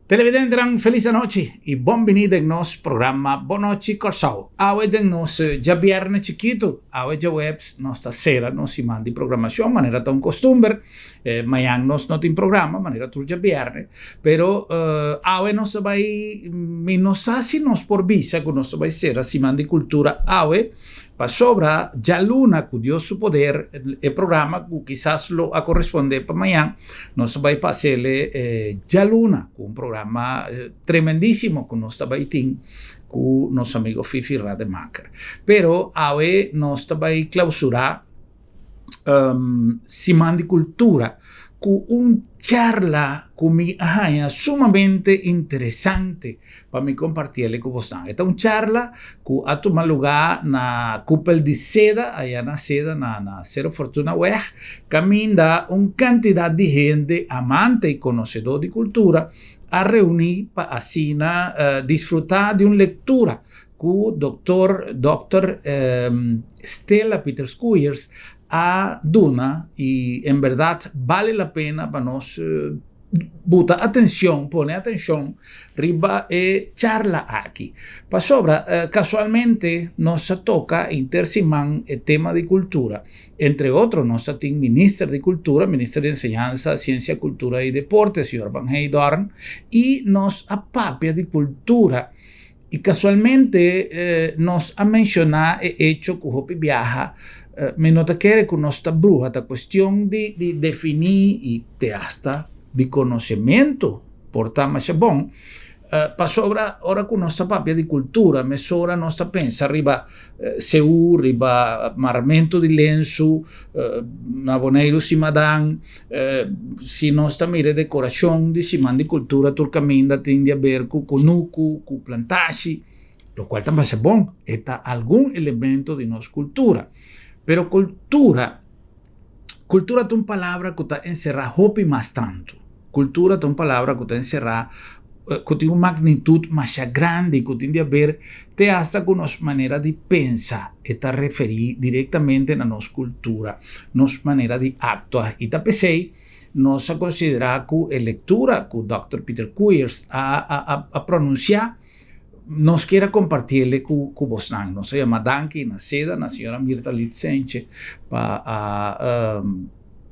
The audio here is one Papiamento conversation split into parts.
Televidentenan felis anochi y bon bini den nos programa Bon Nochi Kòrsou. Awe den nos djabièrnè chikitu, awe djaweps, nos ta sera nos siman di programashon manera ta un kostumber. Mañan nos no tin programa manera tur djabièrnè, pero awe nos ta bai, mi no sa si nos por bisa ku nos ta bai sera siman di kultura awe, Pasobra djaluna ku Dios su poder e programa ku kisas lo a korespondé pa mañan nos ta bai pas'ele djaluna ku un programa tremendísimo ku nos ta bai tin ku nos amigo Fifi Rademaker. Pero awe nos ta bai klausurá Siman di Kultura ku un charla ku mi a haña sumamente interesante pa mi kompartiel ku bosnan. E ta un charla ku a tuma lugá na Kupel di Seda, aya na Seda na na Sero Fortunaweg, kaminda un kantidat di hende amante i konosedó di kultura a reuní pa asina disfrutá di un lektura ku Doktor Dòkter Stella Pietersz Koeyers a duna i en bèrdat bale la pena pa nos buta atencion, pone atencion riba e charla aki. Pasobra casualmente nos a toca inter siman e tema di cultura. Entre otro nos a tin Minister di Cultura, Minister di Enseñansa, Ciencia, Cultura y Deporte, señor Van Heydoorn, y nos a papia di cultura. Y casualmente nos a menciona e hecho cu hopi biaha mi no ta kere cu nos ta bruha, ta cuestion di di defini y te hasta di conocemento por ta masha bon, pasobra ora cu nos ta papia di cultura mesora nos ta pensa riba seú, riba marmento di lensu, na Boneiru simadan. Si nos ta mira e dekorashon di Siman di Kultura tur kaminda tin di aber ku kunuku, ku plantashi, lokual ta masha bon, e ta algun elemento di nos kultura. Pero kultura, kultura ta un palabra ku ta enserá hopi mas tantu. Kultura ta un palabra ku ta enserá, ku tin un magnitut masha grandi, ku tin di aber te asta ku nos manera di pensa. E ta referí direktamente na nos kultura, nos manera di aktua. I ta p'esei nos a konsiderá ku e lektura ku dòkter Peter Koeyers a a pronunsiá, nos kier a kompartiel ku ku bosnan. Nos a yama danki na seda na señora Mirta Litsenche pa a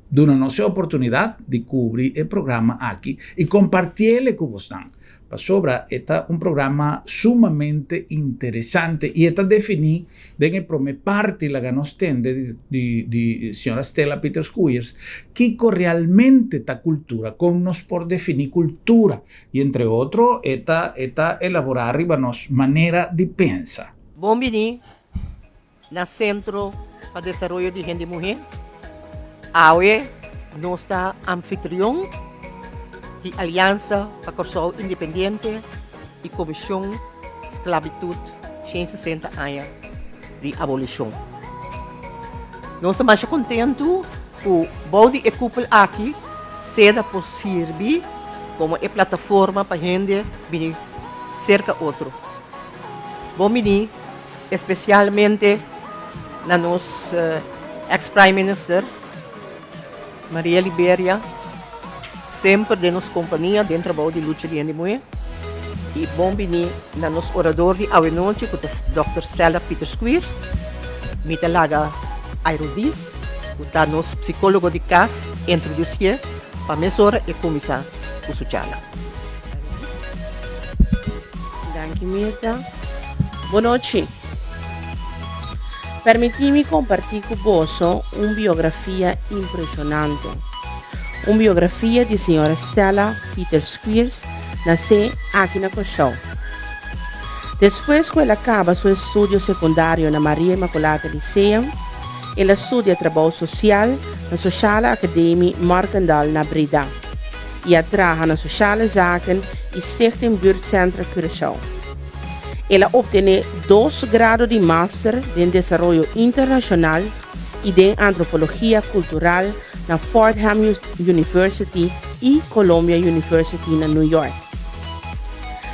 duna nos e oportunidat di kubri e programa aki i kompartiel ku bosnan. Pasobra e ta un programa sumamente interesante i e ta definí den e promé parti laga nos tende di di señora Stella Peters Koeyers kiko realmente ta kultura, kon nos por definí kultura i entre otro e ta e ta elaborá riba nos manera di pensa. Bon bini Na Sentro pa Desaroyo di Hende Muhé, awe nos ta anfitrion di Aliansa pa Kòrsou Independiente i Komishon Sklabitut 160 aña di abolishon. Nos ta masha kontentu ku bou di e kupel aki seda por sirbi komo e plataforma pa hende bini serka otro. Bon bini Especialmente na nos ex prime minister Maria Liberia, semper den nos compania den trabou di lucha di hende muhe. Y bon bini na nos orador di awenochi cu ta Dòkter Stella Pietersz-Kwiers. Mi ta laga Airudis cu ta nos psicologo di cas introducié pa mesora e cuminsa cu su charla. Danki Mirta. Bonochi. Permití mi kompartí ku boso un biografia impreshonante. Un biografia di señora Stella Pietersz-Kwiers, nasé aki na Kòrsou. Despues ku el a kaba su estudio sekundario na Maria Immaculata Lyceum, el a studia trabou sosial na Sociale Academie Markendal na Breda i a traha na Sociale Zaken i Stichting Buurtcentra Curaçao. El a obtené dos grado di master den Desaroyo Internashonal i den Antropologia Kultural na Fordham University i Columbia University na New York.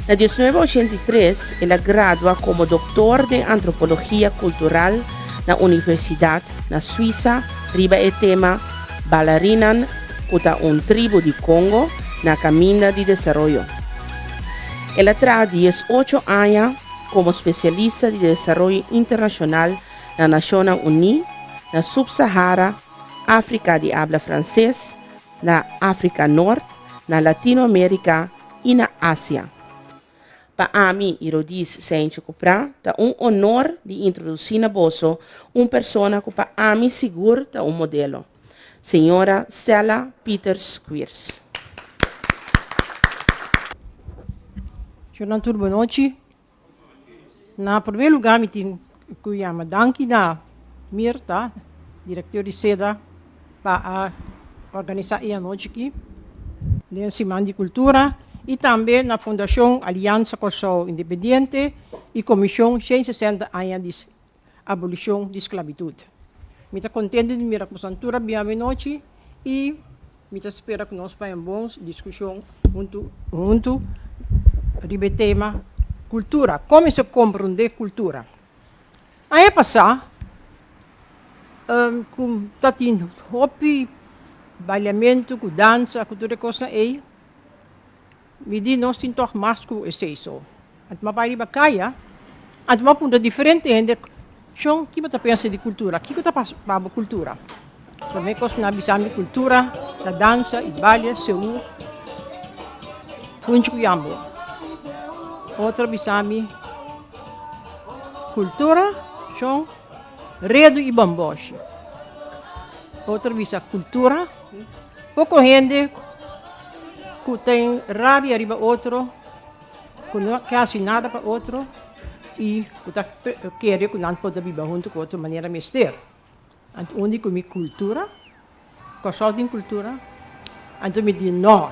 Na 1983 el a gradua komo doktor den Antropologia Kultural na Universidat na Suisa riba e tema Balarinan ku ta un tribu di Kongo na kaminda di desaroyo. El a traha 18 aña komo spesialista di desaroyo internashonal na Nashonnan Uní, na Sub-Sahara, Afrika di abla franses, na Afrika Nort, na Latinoamérika i na Asia. Pa ami, Irodis Seincho Cuprá, ta un honor di introdusí na boso un persona ku pa ami sigur ta un modelo, señora Stella Pieters Kwiers. Shornan tur bonochi. Na promé lugá mi tin ku yama danki na Mirta, direktor di seda, pa a organisá e anochi aki den Siman di Kultura i tambe na Fundashon Aliansa Kòrsou Independiente i Komishon 160 aña di Abolishon di Sklabitut. Mi ta kontento di mira ku boso tur a bin awenochi i mi ta spera ku nos bai un bon diskushon huntu huntu riba e tema kultura, kon mester komprondé kultura. Aña pasá ku ta tin hopi bailamentu ku dansa ku tur e kosnan ei, Mi di nos tin tòg mas ku esei so. Anto m'a bai riba kaya, anto m'a puntra diferente hende, Shon, ki bo ta pensa di kultura? Kiko ta pa bo kultura? Promé kos ku nan a bisa mi, kultura ta dansa i balia seú funchi ku yambo. Otro a bisa mi, kultura, shon, redu i bòmbòshi. Otro a bisa, kultura. Poko hende ku tin rabia riba otro, ku no ke hasi nada pa otro i ku ta kere ku nan por ta biba huntu ku otro manera mester. Anto un di ku mi kultura, Kòrsou tin kultura, anto mi di no,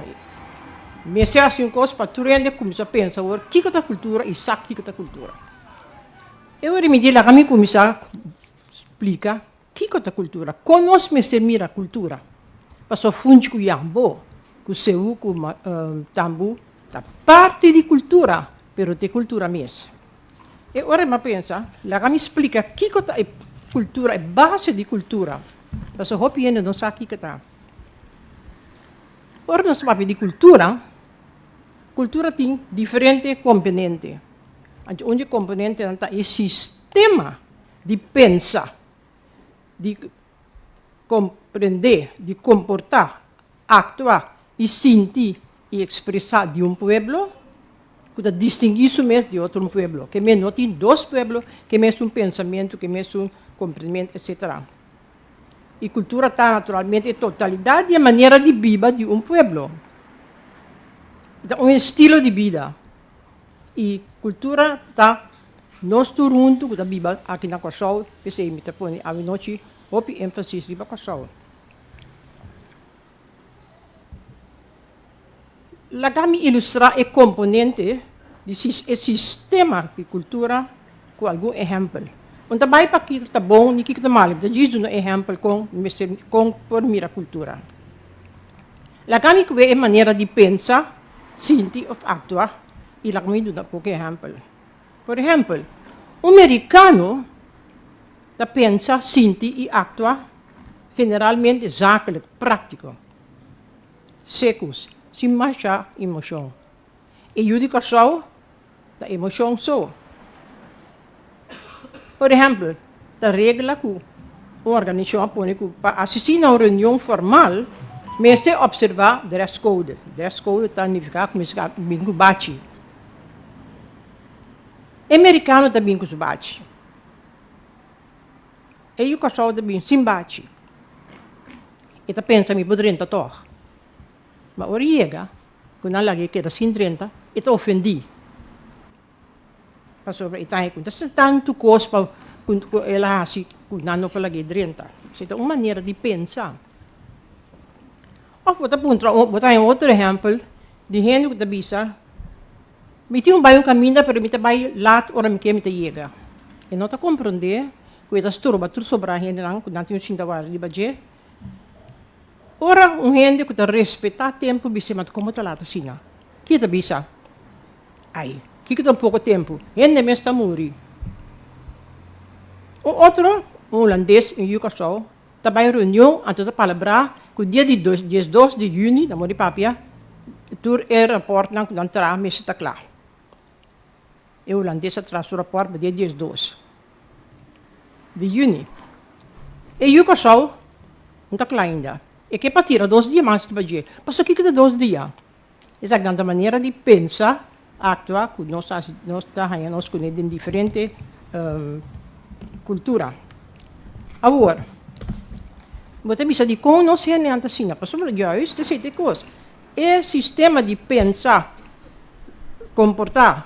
mester hasi un kos pa tur hende kuminsá pensa awor kiko ta kultura i sa kiko ta kultura. E ora mi di laga mi kuminsá splika Kiko ta kultura? Kon nos mester mira kultura? Pasobra funchi ku yambo, ku seú, ku tambu ta parti di kultura, pero ta e kultura mes. E ora mi a pensa, laga mi splika kiko ta e kultura, e base di kultura, pasobra hopi hende no sa kiko ta. Ora nos papia di kultura, kultura tin diferente komponente. Anto un di e komponentenan ta e sistema di pensa, di komprendé, di komportá, aktua i sinti i ekspresá di un pueblo ku ta distinguí su mes di otro un pueblo. Ke men no tin dos pueblo ke mesun pensamentu, ke mesun komprendimentu, etsetera. I kultura ta naturalmente e totalidat di e manera di biba di un pueblo. E ta un estilo di bida. I kultura ta nos tur huntu ku ta biba aki na Kòrsou, p'esei mi ta pone awenochi hopi énfasis riba Kòrsou. Laga mi ilustrá e komponente di e sistema di kultura ku algun ehèmpel. Un ta bai pa kiko ta bon ni kiko ta malu, mi ta djis duna ehèmpel kon mester kon por mira kultura. Laga mi kue e manera di pensa, sinti òf aktua i laga mi duna poko ehèmpel. Por ehèmpel, un merikano ta pensa, sinti i aktua generalmente zakelijk, práktiko, seku, sin masha emoshon. E yu di Kòrsou ta emoshon so. Por ehèmpel, ta regla ku un organisashon a pone ku pa asistí na un reunion formal mester opservá dresscode. Dresscode ta nifiká ku mester bin ku bachi. E merikano ta bin ku su bachi. E yu Kòrsou ta bin sin bachi. E ta pensa mi por drenta tòg. Ma ora e yega ku nan laga e keda sin drenta, e ta ofendí. Pasobra e ta haña ku ta tantu kos pa ku el a hasi ku nan no por lag'é drenta. Esei ta un manera di pensa. Òf bo ta puntra, bo ta haña otro ehèmpel di hende ku ta bisa, Mi tin un bai un kaminda pero mi ta bai lat ora mi ke mi ta yega. E no ta komprondé ku e ta stroba tur sobrá hendenan ku nan tin un sinta wara riba dje. Ora un hende ku ta respetá tempu bisa ma komo ta lat asina? Ki e ta bisa? Ai, kiko ta un poko tempu? Hende mes ta muri. Un otro, un hulandes, un yu Kòrsou, ta bai reunion anto ta palabrá ku dia di diesdos di yüni, na moda di papia, tur e rapòrtnan ku nan traha mester ta kla. E hulandes a traha su rapòrt pa dia 12 di yüni. E yu Kòrsou no ta kla ainda. E ke pa tira dos dia mas riba dje. Pasobra kiko ta dos dia? Esaki nan ta manera di pensa, aktua ku nos ta hasi, nos ta haña nos kuné den diferente kultura. Awor, bo ta bisa dikon nos hendenan ta asina? Pasobra juist esei ta e kos. E sistema di pensa, komportá,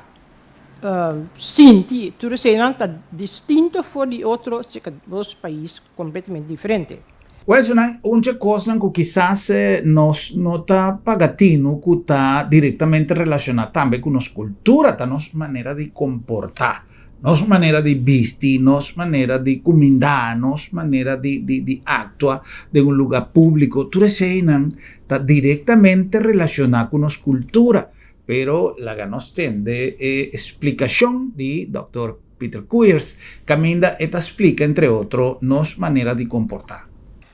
sinti, tur eseinan ta distinto for di otro serka dos pais kompletamente diferente. Wèl, esnan un dje kosnan ku kisas nos no ta paga tinu ku ta direktamente relashoná tambe ku nos kultura ta nos manera di komportá, nos manera di bisti, nos manera di kumindá, nos manera di di di aktua den un lugá públiko. Tur eseinan ta direktamente relashoná ku nos kultura. Pero laga nos tende e splikashon di dòkter Peter Koeyers, kaminda e ta splika entre otro nos manera di komportá.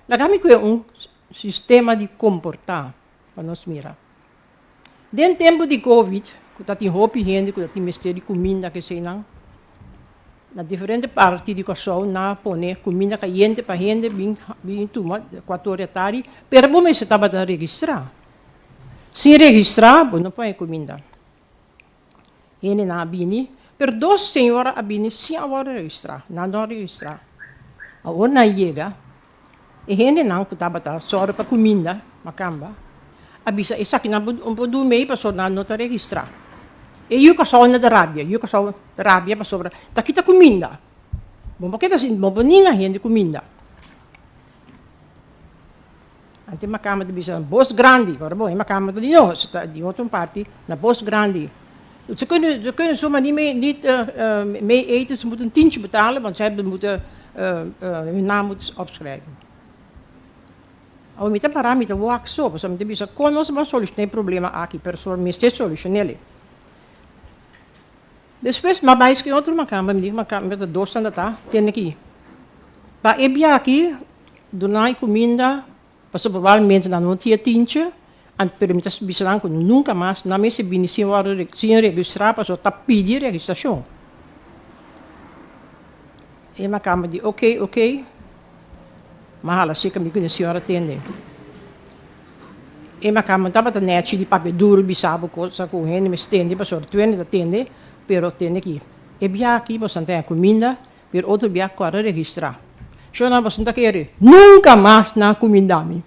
Laga mi kue un sistema di komportá pa nos mira. Den tempu di Covid, ku ta tin hopi hende ku ta tin mester di kuminda keseinan, na diferente parti di Kòrsou nan a pone kuminda kayente pa hende bin bin tuma kuater ora di atardi, pero bo mester tabata registrá. Sin registrá bo no por haña kuminda. Hendenan a bini, pero dos señora a bini sin a wòrdu registrá. Nan no a registrá. Awor nan yega, e hendenan ku tabata sòru pa kuminda, makamba, a bisa esakinan bo por durmi ei pasobra nan no ta registrá. E yu Kòrsou na ta rabia, yu Kòrsou ta rabia pasobra ta kita kuminda. Bo no por keda sin, bo no por ninga hende kuminda. Antes makamba ta bisa bos grandi, ora bon e makamba ta di nos, ta di otro parti, na bos grandi. Ze kunnen, ze kunnen zomaar niet mee, niet mee eten, ze moeten een tientje betalen, want zij moeten hun naam moeten ze opschrijven. Awor mi ta para, mi ta wak so, pasobra mi ta bisa kon nos a ban solushoná e problema aki, pero so mester solushoné. Despues m'a bai ski otro makamba, mi di makamba ta dos tanda ta tene aki. Pa e bia aki duna e kuminda, pasobra probabilmente nan no tin e tinche, pero mi ta bisa nan ku nunka mas nan mester bini sin wòrdu sin registrá pasobra ta pidi registrashon. E makamba di oke oke. M'a hala seka mi ku e señora tende. E makamba no tabata nèchi di papia duru bisa bo cosa ku hende mester tende pasobra tur hende ta tende, pero tende aki. E bia aki boso a tene kuminda, pero otro bia ku a registrá. Shona boso no ta kere nunka mas nan kuminda mi.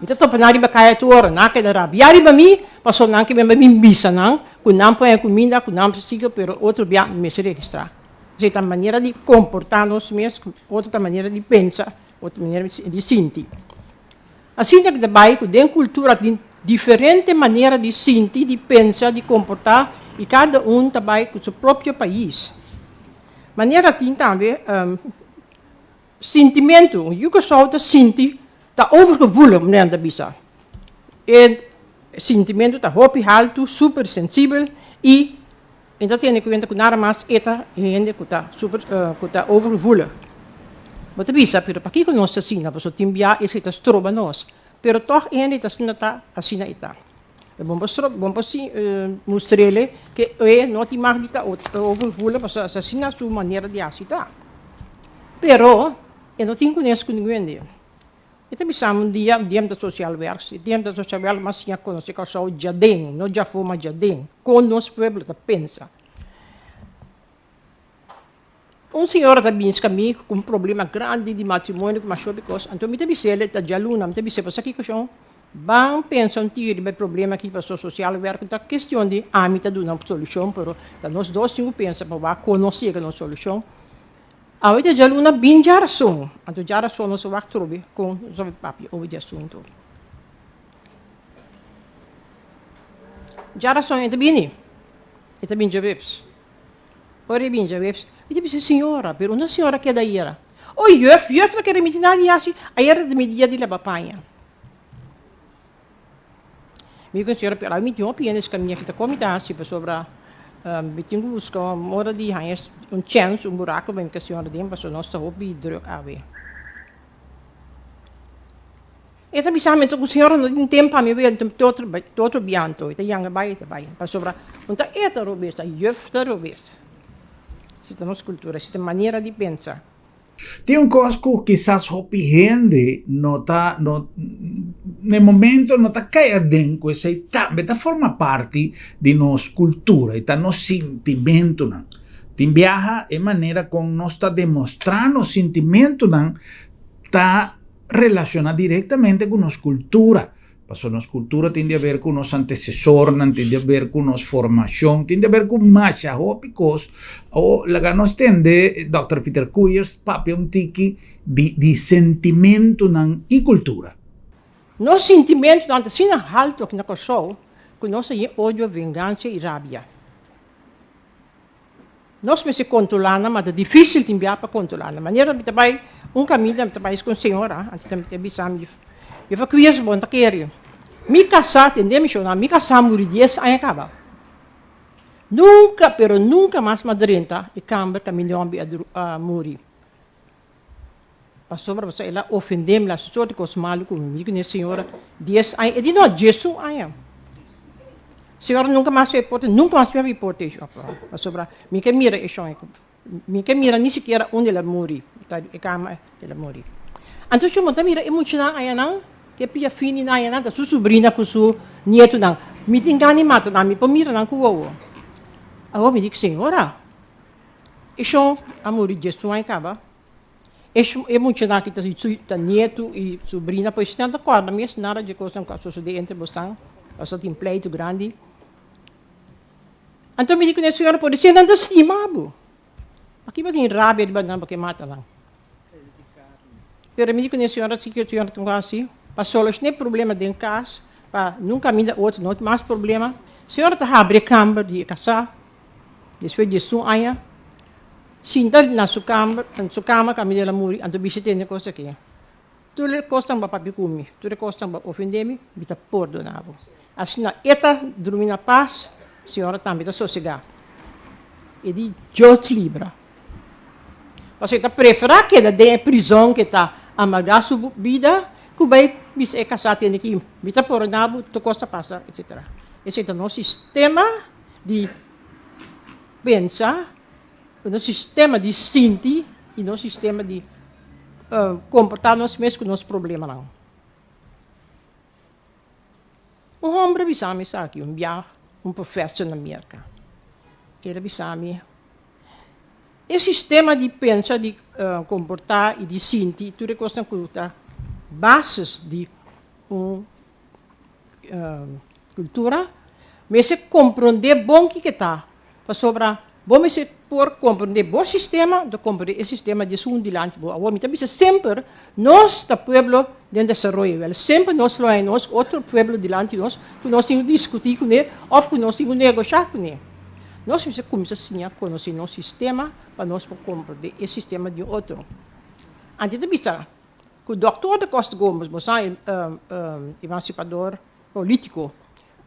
Mi ta topa nan riba kaya tur ora, nan a keda rabia riba mi pasobra nan ke bin bisa nan ku nan por haña kuminda, ku nan por sigui, pero otro bia mester registrá. Esei ta manera di komportá nos mes, otro ta manera di pensa, otro manera di sinti. Asina ku ta bai ku den kultura tin diferente manera di sinti, di pensa, di komportá i kada un ta bai ku su propio pais. Manera tin tambe sintimentu. Yu Kòrsou ta sinti, ta overgevoelig, manera nan ta bisa. E sintimentu ta hopi haltu, super sensibel i E ta tene kuenta ku nada mas e ta hende ku ta super ku ta overgevoelig. Bo ta bisa, pero pakiko nos ta asina? Pasobra tin bia esei ta stroba nos. Pero tòg e hende ta asina ta, asina e ta. E bon por stroba, bon por mustr'el ke e no tin mag di ta overgevoelig pasobra asina su manera di hasi ta. Pero e no tin kunes ku ningun hende. E ta bisa mi un dia, un dia mi ta social werk, si dia mi ta social werk mi a siña konosé Kòrsou djaden, no djafó ma djaden, kon nos pueblo ta pensa. Un señora ta binska mi ku un problema grandi di matrimonio ku masha hopi kos, anto mi ta bis'el, ta djaluna, mi ta bis'el, pasobra kiko shon, ban pensa un tiki riba e problema aki pasobra social werk no ta kestion di ami ta duna un solushon, pero ta nos dos tin ku pensa pa wak kon nos yega na un solushon. Awe ta djaluna bin djarason, anto djarason nos a wak trobe kon nos a papia over di asuntu. Djarason e ta bini, e ta bin djaweps. Ora e bin djaweps, mi ta bisa, Señora, pero unda señora keda ayera? Oh juf, juf no kere miti nada di hasi, ayera ta mi dia di laba paña. Mi ku señora pero mi tin hopi hende eskamia ki ta komi ta hasi pasobra mi tin ku buska un ora di haña un chèns, un buraku pa mi ku señora den pasobra nos ta hopi drùk awe. E ta bisa mi anto ku señora no tin tempu pa mi bai anto te otro te otro bia anto e ta yanga bai e ta bai pasobra no ta e ta robes ta juf ta robes. Si ta nos kultura si ta manera di pensa. Tin un kos ku kisas hopi hende no ta no na e momento no ta kai aden ku esei tambe ta forma parti di nos kultura i ta nos sintimentunan. Tin biaha e manera kon nos ta demostrá nos sintimentunan ta relashoná direktamente ku nos kultura. Pasobra nos kultura tin di haber ku nos antesesornan, tin di haber ku nos formashon, tin di haber ku masha hopi kos. Awor, laga nos tende dòkter Peter Koeyers papia un tiki di di sentimentunan i kultura. Nos sintimentunan ta asina haltu aki na Kòrsou ku nos ta yen odio, vengansia i rabia. Nos mester kontrolá nan, ma ta difísil tin bia pa kontrolá nan. Manera mi ta bai un kaminda, mi ta bai ku un señora, antes mi ta bisa mi, Juffrouw Kwiers, bo no ta kere. Mi kasá, tende mi shona, mi kasá muri dies aña kaba. Nunka, pero nunka mas mi a drenta e kamber kaminda e hòmber a muri. Pasobra pasobra el a ofendé mi, el a hasi tur sorti kos malu ku mi. Mi di ku ne señora, dies aña, e di no, diesun aña. Señora nunka mas a porta, nunka mas mi a bin porta e shon, pasobra mi ke mira e shon, mi ke mira ni sikiera unda el a muri, e kama el a muri. Anto shon bo ta mira e muchanan ayanan, ke pia fini nan ayanan, ta su subrina ku su nietunan. Mi tin gana di mata nan, mi por mira nan ku wowo. Awor mi di ku señora, E shon a muri diesun aña kaba. E e muchanan aki ta su ta nietu i subrina, pues nan ta kòrda mes nada dje kosnan ku a sosodé entre bosnan, pasobra tin pleitu grandi. Anto mi di ku e señora por disi, nan ta stima bo. Pakiko bo tin rabia riba nan bo ke mata nan? Pero mi di ku e señora si ku e señora tin ku hasi pa solushoná e problema den kas, pa nunka minda otro no tin mas problema. Señora ta habri e kamber di e kasá. Despues di esun aña, sinta na su kamber, na su kama kaminda el a muri, anto bisa tende kos aki, Tur e kosnan bo a papia ku mi, tur e kosnan bo a ofendé mi, mi ta pordoná bo. Asina e ta drumi na pas, Señor tambe ta sosegá. E di Dios libra. Pasobra e ta preferá keda den e prizon ke ta amargá su bida, ku bai bisa e kasá tende ki mi ta pordoná bo, tur kos ta pasa, etsetera. Esei ta nos sistema. Di pensa, nos sistema di sinti i nos sistema di komportá nos mes ku nos problemanan. Un hòmber a bisa mi esaki un biaha, un profèsor na Merka. El a bisa mi, e sistema di pensa, di komportá i di sinti, tur e kosnan ku ta basis di un Cultura, mester comprende bon kiko ta, pasobra bo mester por comprende bo sistema, anto comprende e sistema di esun dilanti bo. Awor mi ta bisa semper, nos ta pueblo den desaroyo, wel semper nos lo hay nos otro pueblo dilanti nos cu nos tin cu discuti cune of cu nos tin cu negosha cune. Nos mester cuminsa siña conoce nos sistema pa nos por comprende e sistema di un otro. Antes ta bisa. Ku Dòktor da Costa Gomez, bo sa e emansipador polítiko,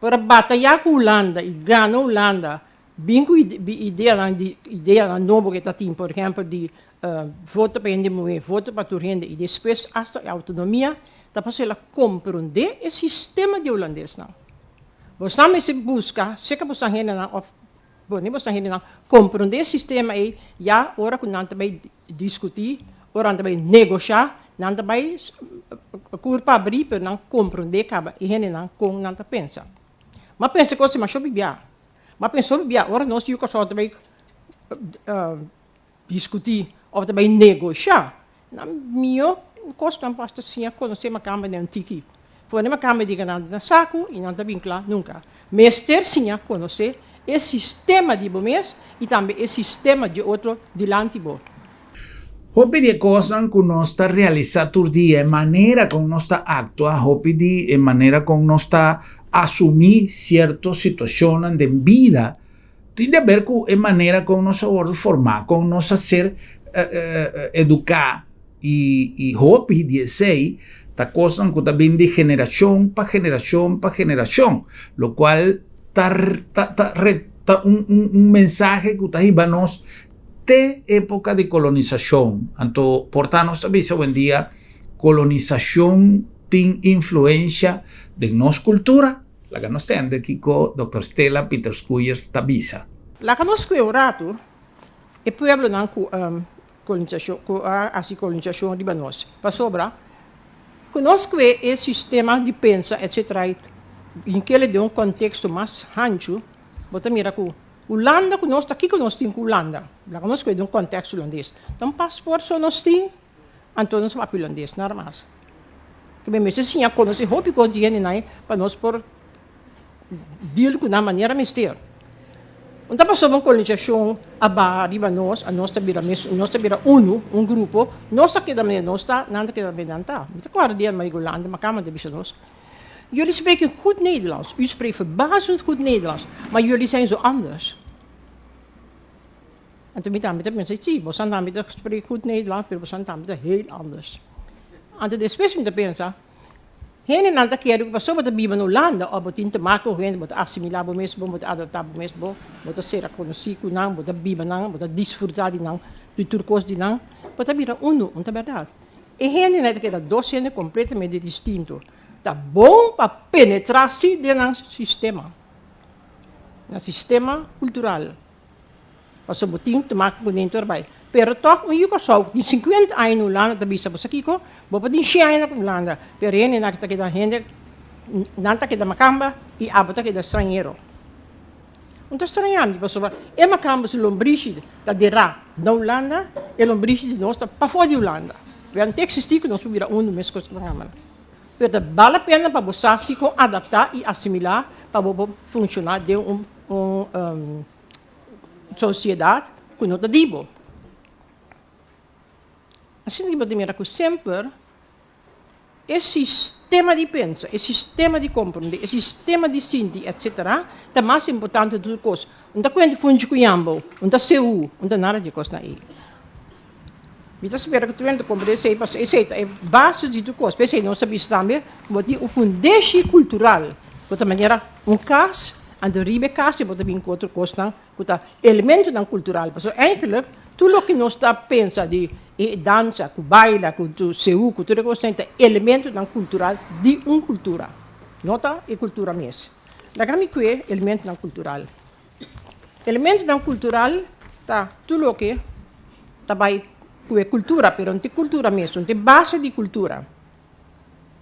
por a batayá ku Hulanda i gana Hulanda bin ku ideanan di ideanan nobo ku e ta tin, por ehèmpel di voto pa hende muhé, voto pa tur hende i despues asta e outonomia, ta pasobra el a komprondé e sistema di hulandesnan. Bosnan mester buska, seka bosnan hendenan òf Pone boso hendenan komprondé e sistema ei ya ora ku nan ta bai diskutí, ora nan ta bai negoshá, nan ta bai kurpa abrí pero nan komprondé kaba e hendenan kon nan ta pensa. M'a pensa kos masha hopi bia. M'a pensa hopi bia ora nos yu Kòrsou ta bai Diskutí òf ta bai negoshá. Nan mihó kos ku nan por hasi ta siña konosé makamba den un tiki. For di makamba diga nan na saku i nan ta bin kla nunka. Mester siña konosé e sistema di bo mes i tambe e sistema dje otro dilanti bo. Hopi di e kosnan ku nos ta realisá tur dia, e manera kon nos ta aktua, hopi di e manera kon nos ta asumí sierto situashonnan den bida, Tin di haber ku e manera kon nos a wòrdu formá, kon nos a ser eduká i hopi di esei ta kosnan ku ta bin di generashon pa generashon pa generashon, lokual ta ta ta un un mensahe ku ta hiba nos te époka di kolonisashon. Anto por ta nos ta bisa awendia kolonisashon. tin influensha den nos kultura? Laga nos tende kiko Dòkter Stella Pietersz-Koeiers ta bisa. Laga nos kue un ratu e pueblonan ku kolonisashon ku a hasi kolonisashon riba nos pasobra ku nos kue e sistema di pensa etcetera i hink'el den un konteksto mas hanchu bo ta mira ku Hulanda ku nos ta kiko nos tin ku Hulanda laga nos kue den un konteksto hulandes ta un pasport so nos tin anto nos papia hulandes nada mas ke mi mester siña konosé hopi kos di hendenan pa nos por deal ku nan manera mester. Un ta pasobra un kolonisashon a baha riba nos, a nos ta bira mes, nos ta bira unu, un grupo, nos ta keda manera nos ta, nan ta keda manera nan ta. Mi ta kòrda dia mi a Hulanda, mi a kaba di bisa nos, Jullie spreken goed Nederlands, u spreekt verbazend goed Nederlands, maar jullie zijn zo anders. Anto mi tambe ta pensa, si, bosan tambe ta spreek goed Nederlands, pero bosan tambe ta heel anders. Anto despues mi ta pensa, Hendenan ta kere ku pasobra bo ta biba na Hulanda òf bo tin te make ku hende, bo ta asimilá bo mes bon, bo ta adaptá bo mes bon, bo ta sera konosí ku nan, bo ta biba nan, bo ta disfrutá di nan, di tur kos di nan, bo ta bira unu, un ta bèrdat. E hendenan ta keda dos hende kompletamente distinto. Ta bon pa penetrá sí den nan sistema, nan sistema kultural. Pasobra bo tin te make ku den tur bai. Pero tòg un yu Kòrsou ku tin sinkuenta aña na Hulanda ta bisa bo sa kiko? Bo por tin shen aña na Hulanda, pero hendenan ta keda hende, nan ta keda makamba i abo ta keda strañero. Un ta straña mi pasobra e makamba su lombrishi ta derá na Hulanda, e lombrishi di nos ta pafó di Hulanda. Pero no ta eksistí ku nos por bira unu meskos ku makambanan. Pero ta bal la pena pa bo sa si kon adaptá i asimilá pa bo por funshoná den un un Sociedad cu no ta di bo. Asina ki bo ta mira cu semper e sistema di pensa, e sistema di comprende, e sistema di sinti etc. Ta mas importante di tur cos. Un ta cuenta funchi cu yambo, un ta seú, un ta nada di e cosnan ei. Mi ta spera cu tur hende ta comprende esei, pasobra esei ta e base di tur cos. P'esei nos ta bisa tambe cu bo tin un fundeshi cultural cu ta manera un cas, anto riba e cas bo ta bin cu otro cosnan cu ta elementonan cultural. Pasobra eigenlijk tur loke nos ta pensa di e dansa cu baila, cu seú, cu tur e cosnan ta elementonan cultural di un cultura, no ta e cultura mes. Laga mi cue elementonan cultural. Elementonan kultural ta tur loke ta bai ku e kultura, pero no ta e kultura mes, no ta e base di kultura.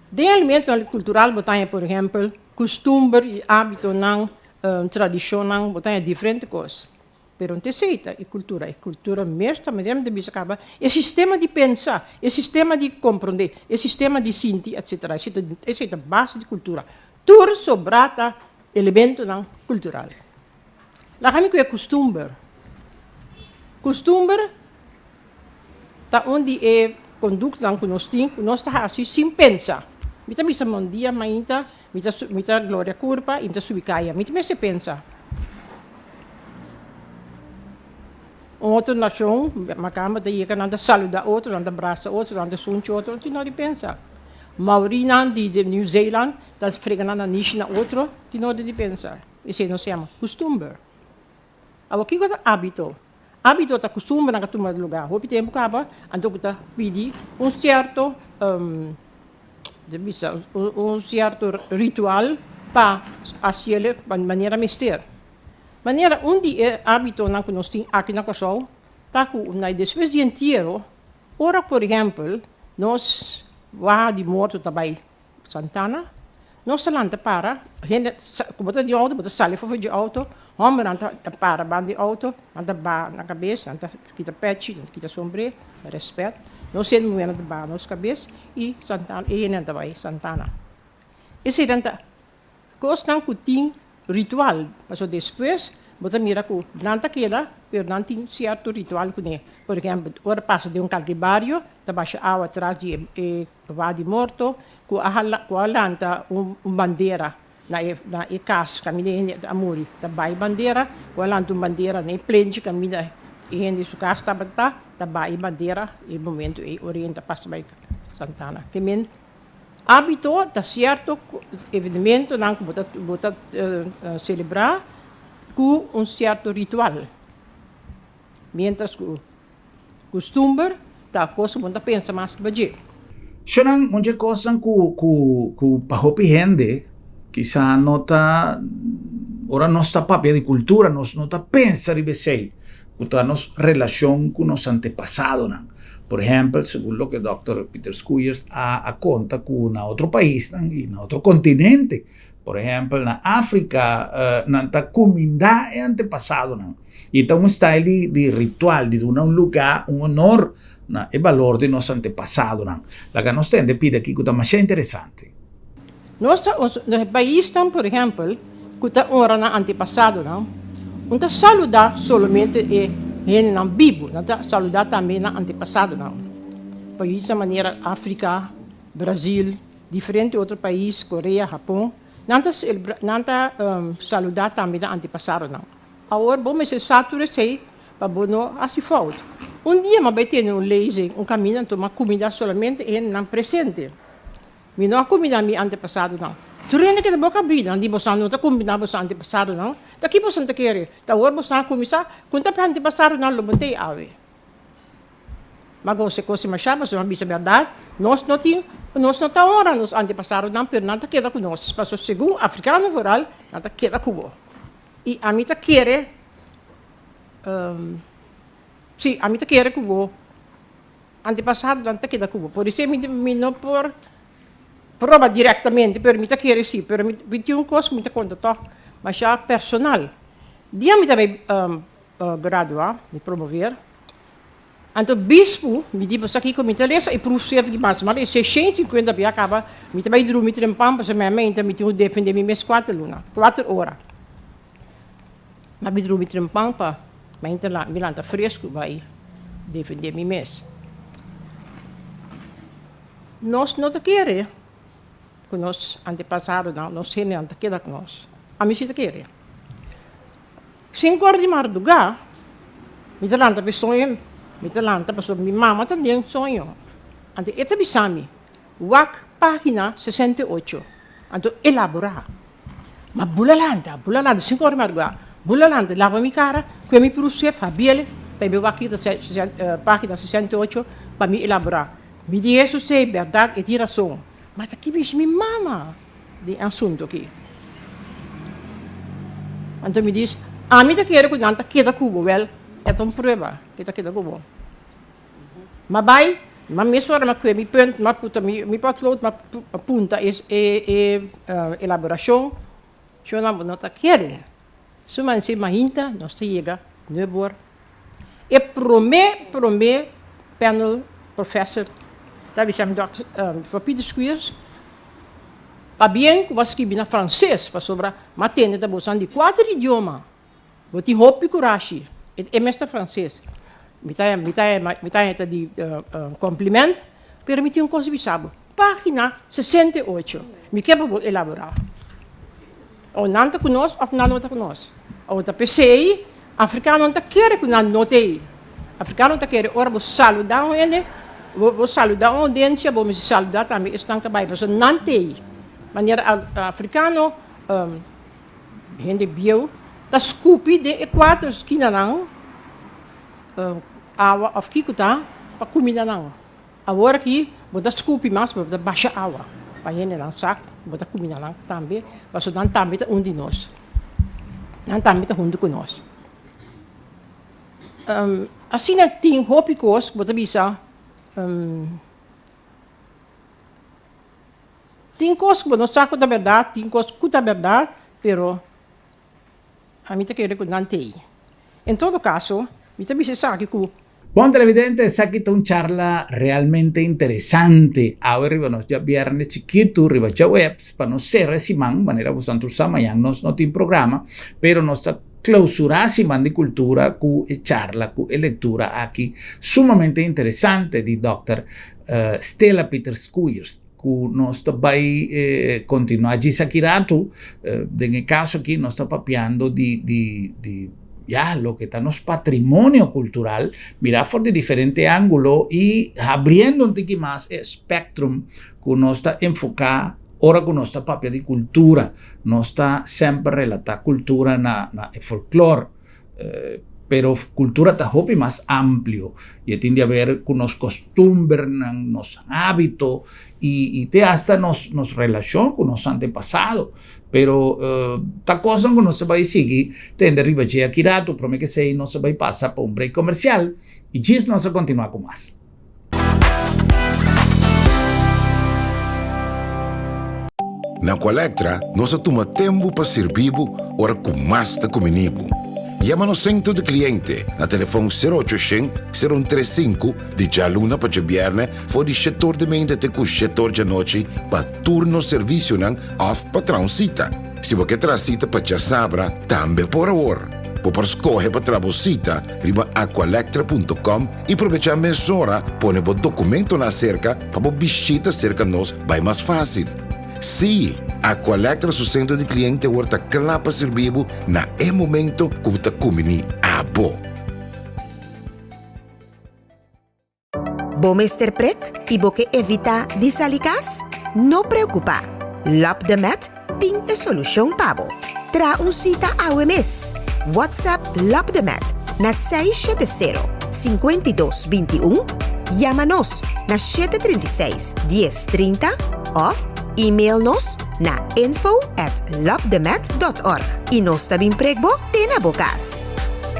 Den elementonan kultural bo ta haña por ehèmpel kustumber i ábitonan, tradishonnan, bo ta haña diferente kos. Pero no ta esei ta e kultura, e kultura mes ta manera mi ta bisa kaba e sistema di pensa, e sistema di komprondé, e sistema di sinti etsetera, esei ta base di kultura. Tur sobrá ta Elementonan kultural. Laga mi ku e kustumber. Kustumber ta un di e konduktanan ku nos tin ku nos ta hasi sin pensa. Mi ta bisa mon dia mainta mi ta mi ta gloria kurpa i mi ta subi kaya. Mi ta mester pensa. Un otro nashon makamba ta yega nan ta saluda otro, nan ta brasa otro, nan ta sunchi otro, nan tin no di pensa. Maorinan di New Zealand Ta frega nan nanishi na otro tin orde di pensa. Esei nos yama kustumber. Awor kiko ta ábito? Ábito ta kustumbernan ku a tuma lugá hopi tempu kaba, anto ku ta pidi un sierto bisa un sierto ritual pa hasiel manera mester. Manera un di e ábitonan ku nos tin aki na Kòrsou ta ku na despues di entiero, ora por ehèmpel nos waha di morto ta bai Santana, Nos ta lanta para, hende ku bo ta di outo bo ta sali for for dje outo, hòmbernan ta para banda di outo, nan ta baha nan kabes, nan ta kita pèchi, nan ta kita sombré, rèspèt. Nos hende muhénan ta baha nos kabes i Santana, e hendenan ta bai Santana. Eseinan ta kosnan ku tin ritual, pasobra despues bo ta mira ku nan ta keda, pero nan tin sierto ritual kuné. Por ehèmpel, ora pasa den un kalke bario, ta basha awa tras di e Papá di morto ku a hala ku a lanta un bandera na e na e kas kaminda e hende a muri ta bai bandera ku a lanta un bandera na e plenchi kaminda e hende su kas tabata ta bai e bandera e momento ei ora e hende ta pasa bai santana ke men ábito ta sierto evenementonan ku bo ta bo ta selebrá ku un sierto ritual mientras ku Kustumber ta kos ku bo no ta pensa mas riba dje. Shonnan, un dje kosnan ku ku ku pa hopi hende kisa no ta ora nos ta papia di kultura nos no ta pensa riba esei ku ta nos relashon ku nos antepasadonan. Por ehèmpel, segun loke dòkter Pieter Schuiers a a konta ku na otro paisnan i na otro kontinente, por ehèmpel na Afrika, nan ta kumindá e antepasadonan i ta un style di di ritual di duna un lugá, un honor na e balor di nos antepasadonan. Laga nos tende pida aki ku ta masha interesante. Nos ta nos paisnan, por ehèmpel, ku ta honra nan antepasadonan, no ta saludá solamente e hendenan bibu, nan ta saludá tambe nan antepasadonan. Paisnan manera Afrika, Brazil, diferente otro pais, Korea, Hapon, nan ta nan ta saludá tambe nan antepasadonan. Awor bo mester sa tur esei pa bo no hasi fout. Un dia mi a bai tene un lezing, un kaminda, anto mi a kumindá solamente e hendenan presente. Mi no a kumindá mi antepasadonan. Tur hende keda boka abrí, nan di, Bosan no ta kumindá boso antepasadonan? Ta ki bosan ta kere? Ta awor bosan a kuminsá? Kun ta antepasadonan lo bo tei awe? Ma gosa e kos demashá, pasobra mi a bisa bèrdat, nos no tin, nos no ta honra nos antepasadonan, pero nan ta keda ku nos, pasobra segun afrikano vooral, nan ta keda ku bo. I ami ta kere, sí, ami ta kere ku bo antepasadonan ta keda ku bo. Por esei mi mi no por proba direktamente, pero mi ta kere sí. Pero mi tin un kos ku mi ta konta tòg mashá personal. Dia mi ta bai gradua, mi promover. Anto bispu, mi di, Bo sa kiko mi ta lesa e proefschrift di mas mal e 650 bia kaba, mi ta bai drumi trempan pasobra mi a menta mi tin ku defende mi mes kuater luna, kuater ora. Mi a bai drumi trempan pa mi mi lanta fresku bai defende mi mes. Nos no ta kere ku nos antepasadonan, nos hendenan ta keda ku nos. Ami si ta kere. Sinku or di mardugá, mi ta lanta pa e soño, mi ta lanta pasobra mi mama ta den soño. Anto e ta bisa mi, Wak página 68, anto elaborá. Ma bula lanta, bula lanta, sinku or di mardugá, bula lanta, laba mi kara, kue mi prusef, habiel, pa e mi wak kita página 68 pa mi elaborá. Mi di Hesus, Sey, bèrdat, e tin rason. Ma ta ki mishi mi mama? Di e asuntu aki. Anto mi dis, Ami ta kere ku nan ta keda ku bo. Wèl, e ta un prueba ku e ta keda ku bo. M'a bai, m'a mesora m'a kue mi punt, m'a puta mi potlood, m'a punta e e elaborashon. Shona bo no ta kere. Su manse mainta nos ta yega nuebor. E prome prome panel professor ta bisa mi dòkter Peter Squeers, Pabien ku bo a skibi na franses pasobra m'a tende ta bosan di kuater idioma. Bo tin hopi kurashi. E mes ta franses. Mi ta mi ta mi ta heta di kompliment, pero mi tin un kos di bisa bo. Pagina 68, mi ke pa bo elaborá. O nan ta ku nos òf nan no ta ku nos. Awor ta p'esei afrikanonan ta kere ku nan no ta ei. Afrikano ta kere ora bo saludá un hende, bo bo saludá un oudiensia, bo mester saludá tambe esnan ta bai pasobra nan ta ei. Manera afrikano hende bieu ta skupi den e kuater skinanan awa òf kiko ta pa kuminda nan. Awor aki bo ta skupi mas, bo ta basha awa pa hendenan sa ku bo ta kuminda nan tambe, pasobra nan tambe ta un di nos. Nan tambe ta huntu ku nos. Asina tin hopi kos ku bo ta bisa, tin kos ku bo no sa ku ta bèrdat, tin kos ku ta bèrdat, pero ami ta kere ku nan t'ei. En todo kaso, mi ta bisa esaki ku. Bon televidente, esaki ta un charla realmente interesante. Awe riba nos djabièrnè chikitu riba djaweps pa nos sera e siman, manera boso tur sa mañan nos no tin programa, pero nos ta klausurá siman di kultura ku e charla, ku e lektura aki sumamente interesante di dòkter Stella Pieter Schuiers. Ku nos ta bai kontinuá djis aki ratu, den e kaso aki nos ta papiando di di di ya loke ta nos patrimonio kultural mirá for di diferente ángulo i habriendo un tiki mas e spèktrum ku nos ta enfoká ora ku nos ta papia di kultura. Nos ta semper relatá kultura na na e folklor. Pero kultura ta hopi mas amplio i e tin di haber ku nos kostumbernan, nos hábito i te asta nos nos relashon ku nos antepasado. Pero ta kosnan ku nos ta bai sigui tende riba dje aki ratu. Prome ke esei nos ta bai pasa pa un break komersial i djis nos a kontinuá ku mas. Na Aqualectra nos a tuma tempu pa sirbi bo ora ku mas ta kumini bo. Yama nos sentro di kliente na telefon sero ocho shen, sero un tres sinku di djaluna pa djabièrnè for di shetor di meinta te ku shetor djanochi pa tur nos servisionan òf pa traha un sita. Si bo ke traha sita pa djasabra tambe por awor. Bo por skohe pa traha bo sita riba aqualectra punto com i probechá mesora pone bo dokumentonan aserka pa bo bishita serka nos bai mas fásil. Sí, Aqualectra su sentro di kliente awor ta kla pa sirbi bo na e momento ku bo ta kumbiní abo. Bo mester prek i bo ke evitá di sali kas? No preokupá! Lab de Med tin e solushon pa bo. Traha un sita awe mes! WhatsApp Lab de Med na 670 52 21, yama nos na 736 10 30 òf email nos na info at labdemed dot org i nos ta bin prek bo te na bo kas.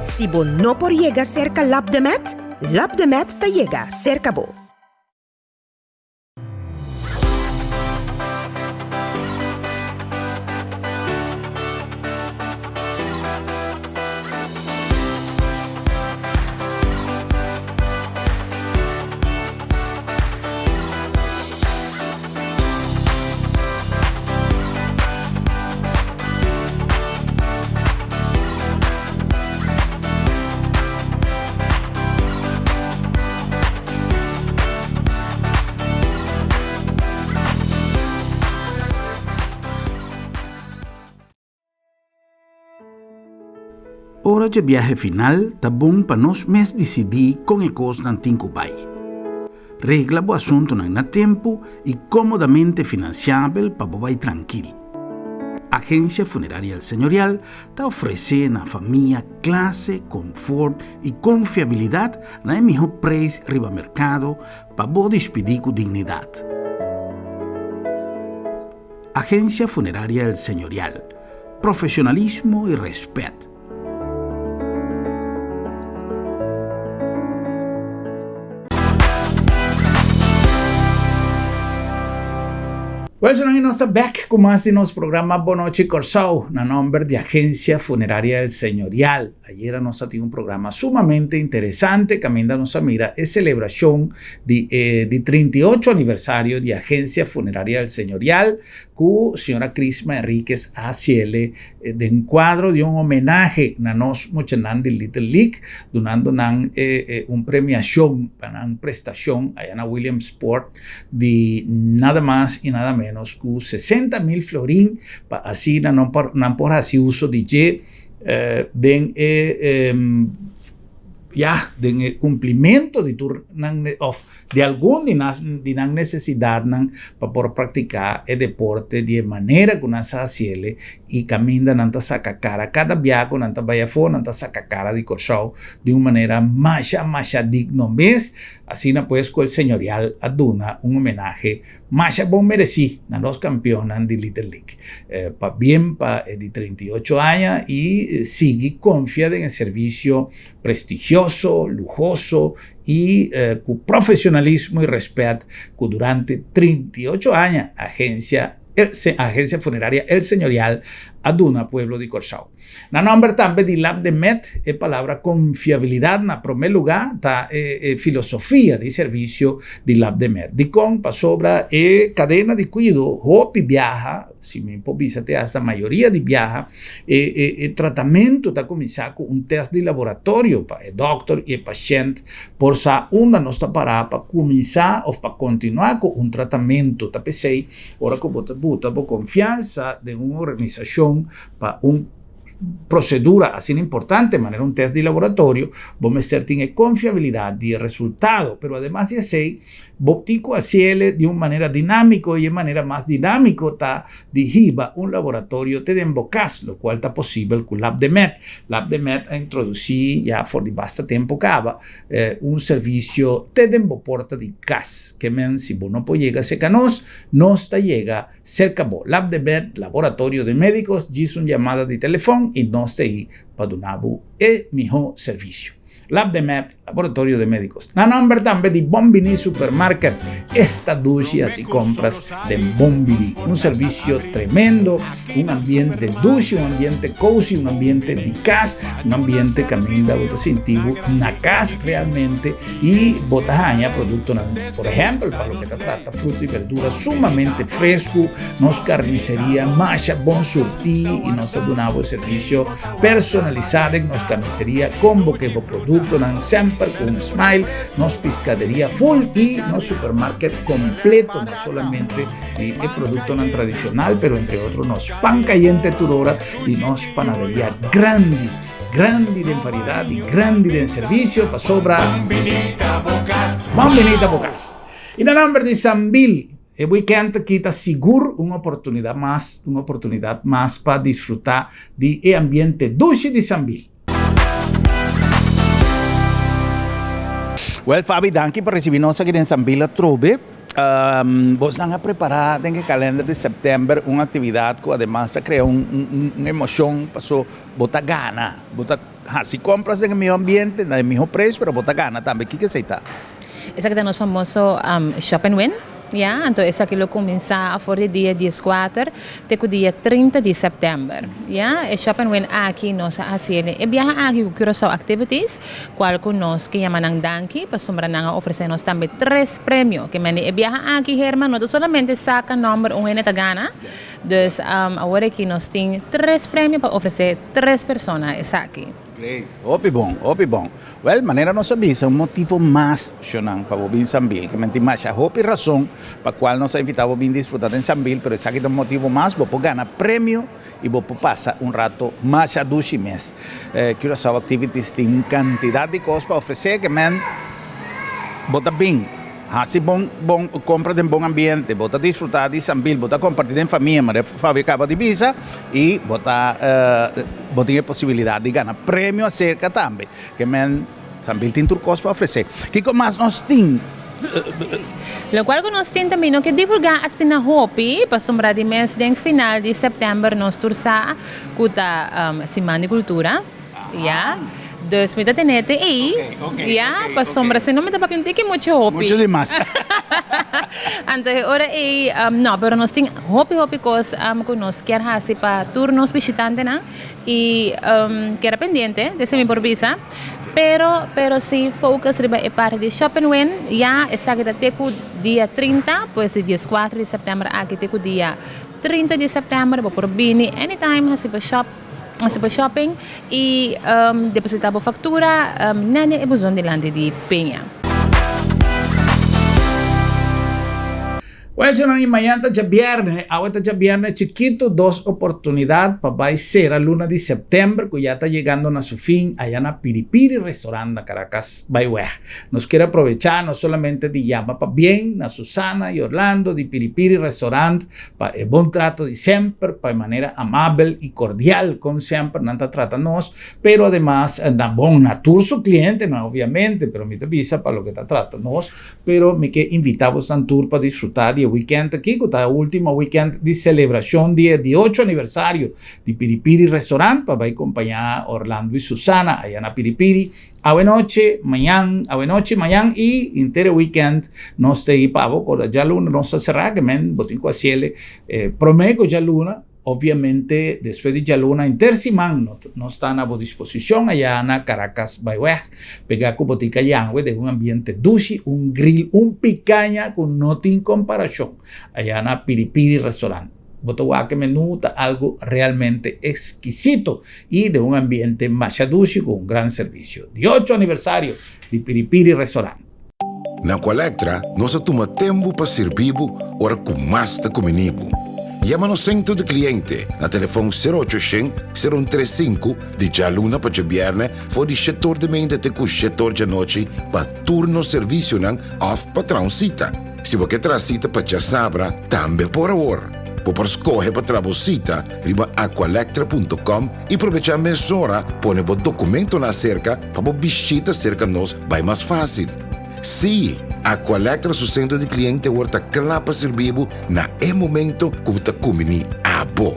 Si bo no por yega serka Lab de Med, Lab de Med ta yega serka bo. Ora dje biahe final ta bon pa nos mes disidí kon e kosnan tin ku bai. Regla bo asuntunan na tempu i kómodamente finansiabel pa bo bai trankil. Agencia Funeraria El Señorial ta ofresé na famia klase, konfort i konfiabilidat na e mihó preis riba merkado pa bo dispidí ku dignidat. Agencia Funeraria El Señorial, Profesionalismo y respet. Well, so nos ta back ku mas di nos programa Bon Nochi Kòrsou na nòmber di Agencia Funeraria El Señorial. Ayera nos a tin un programa sumamente interesante kaminda nos a mira e selebrashon di e di 38 aniversario di Agencia Funeraria El Señorial ku señora Crisma Enriquez a hasiele den kuadro di un homenahe na nos muchanan di Little League, dunando nan un premiashon pa nan prestashon aya na Williamsport di nada mas i nada menos ku 60,000 florin pa asina nan por nan por hasi uso di dje den e ya den e kumplimentu di tur nan òf di algun di nas di nan nesesidatnan pa por praktiká e deporte di e manera ku nan sa hasiel i kaminda nan ta saka kara. Kada bia ku nan ta bai afó nan ta saka kara di Kòrsou di un manera masha masha digno mes. Asina pues ku el Señorial a duna un homenahe masha bon meresí na nos kampionnan di Little League. Pabien pa e di 38 aña i sigui konfia den e servisio prestigioso, luhoso i ku profesionalismo i rèspèt ku durante 38 aña agensia Agencia Funeraria El Señorial a duna pueblo di Kòrsou. Na nòmber tambe di Lab de Med, e palabra konfiabilidat na promé lugá ta e filosofia di servisio di Lab de Med. Dikon? Pasobra e kadena di kuido hopi biaha, si mi por bisa te hasta mayoria di biaha, e e tratamentu ta kuminsá ku un tèst di laboratorio pa e dòkter i e pashènt por sa unda nos ta pará pa kuminsá òf pa kontinuá ku un tratamentu. Ta p'esei ora ku bo ta buta bo konfiansa den un organisashon pa un. prosedura asina importante manera un tèst di laboratorio, bo mester tin e konfiabilidat di e resultado. Pero ademas di esei, bo tin ku hasiel di un manera dinámiko i e manera mas dinámiko ta di hiba un laboratorio te den bo kas, lokual ta posibel ku LabdeMed. LabdeMed a introdusí ya for di basta tempu kaba un servisio te den bo porta di kas. Ke men si bo no por yega serka nos, nos ta yega serka bo. LabdeMed, Laboratorio de Médicos, djis un yamada di telefòn i nos ta ei pa duna bo e mihó servisio. LabdeMed, Laboratorio de Médicos. Na nomber tambe di Bon Bini Supermarket, esta dushi hasi compras den Bon Bini. Un servicio tremendo, un ambiente dushi, un ambiente cozy, un ambiente di cas, un ambiente caminda bo ta sinti bo na cas realmente y bo ta haña productonan, por ehempel, pa loke ta trata fruta y verdura sumamente fresco, nos carniceria masha bon surti y nos ta duna bo e servicio Personalisá den nos carniceria con bo ke bo productonan semper cu un smile, nos piscaderia full y nos supermarket completo, no solamente di e productonan tradicional, pero entre otro nos pan cayente tur ora y nos panaderia grandi, grandi den variedad y grandi den servicio pasobra Bon binita bo cas. Y na nomber di Sambil. E weekend aki ta sigur un oportunidad mas, un oportunidad mas pa disfruta di e ambiente dushi di Sambil. Well Fabi, danki pa ricibi nos aki den Sambil atrobe. Bosnan a prepara den e kalender di september un actividad cu ademas ta crea un emocion paso bo ta gana, bo ta haci compras den e miho ambiente, na e miho prijs, pero bo ta gana tambe. Kiko esey ta? Esaki ta nos famoso Shop and Win, ya. Anto esaki lo kuminsá for di dia dieskuater te ku dia trinta di sèptèmber, ya. E Shop and Win aki nos a hasi el e biaha aki ku Curaçao Activities, kual ku nos ke yama nan danki pasobra nan a ofresé nos tambe tres premio. Ke mende e biaha aki Herman no ta solamente saka nòmber un hende ta gana, dus awor aki nos tin tres premio pa ofresé tres persona esaki. Great. Hopi bon, hopi bon. Wel, manera nos a bisa, un motivo mas, shonnan, pa bo bin Sambil. Ke men tin masha hopi rason pa cual nos a invita bo bin disfruta den Sambil, pero esaki ta un motivo mas, bo por gana premio y bo por pasa un rato masha dushi mes. Curaçao Activities tin un cantidad di cos pa ofrece, ke men bo ta bin. Hasi bon bon kompra den bon ambiente, bo ta disfrutá di Sambil, bo ta kompartí den famia, manera Fabio kaba di bisa, i bo ta bo tin e posibilidat di gana premio aserka tambe. Ke men Sambil tin tur kos pa ofresé. Kiko mas nos tin? Lokual ku nos tin tambe no ke divulgá asina hopi, pasobra di mes den final di sèptèmber nos tur sa ku ta Siman di Kultura. Ya, dus mi ta tene te ei, ya, pasobra si no mi ta papia un tiki mucho hopi. Mucho di mas. Anto e ora ei, no, pero nos tin hopi hopi kos ku nos kier hasi pa tur nos bishitantenan i keda pendiente, esei mi por bisa. Pero, pero si focus riba e parti di Shop and Win, ya, esaki ta te ku dia 30, pues di dieskuater di sèptèmber aki te ku dia 30 di sèptèmber bo por bini anytime hasi bo shop. Hasi bo shopping y deposita bo factura nene e buzon dilanti di Peña. Wel señor y mañan ta djabierne, awe ta djabierne chikito, dos oportunidad pa bay cera luna di september cu ya ta yegando na su fin aya na Piripiri Restaurant na Caracas bay weg. Nos kier aprovecha no solamente di yama pabien na Susana y Orlando di Piripiri Restaurant pa e bon trato di semper, pa e manera amabel i kordial kon semper nan ta trata nos, pero ademas na bon na tur su klientenan obviamente, pero mi ta bisa pa loke ta trata nos, pero mi ke invita bosan tur pa disfruta di e weekend aki ku ta e ultimo weekend di selebrashon di e di ocho aniversario di Piripiri Restaurant pa bai kompaña Orlando i Susana aya na Piripiri. Awenochi, mañan, awenochi, mañan i henter e weekend nos ta ei pa bo, ora djaluna nos ta será, ke men bo tin ku hasiel e promé ku djaluna, obviamente despues di djaluna henter siman nos ta na bo disposishon aya na Caracas Byweg, pegá ku botica Yanwe den un ambiente dushi, un grill, un picaña ku no tin komparashon aya na Piripiri Restaurant. Bo ta wak e menú ta algu realmente exkisito i den un ambiente masha dushi ku un gran servisio. Di ocho aniversario di Piripiri Restaurant. Na Aqualectra nos a tuma tempu pa sirbi bo ora ku mas ta kumini bo. Yama nos Sentro di Kliente na telefòn sero ocho shen, sero un tres sinku di djaluna pa djabièrnè for di shetor di meinta te ku shetor djanochi pa tur nos servisionan òf pa traha un sita. Si bo ke traha sita pa djasabra, tambe por awor. Bo por skohe pa traha bo sita riba aqualectra punto com i probechá mesora pone bo dokumentonan aserka pa bo bishita serka nos bai mas fásil. Sí, Aqualectra su sentro di kliente awor ta kla pa sirbi bo na e momento ku bo ta kumbiní abo.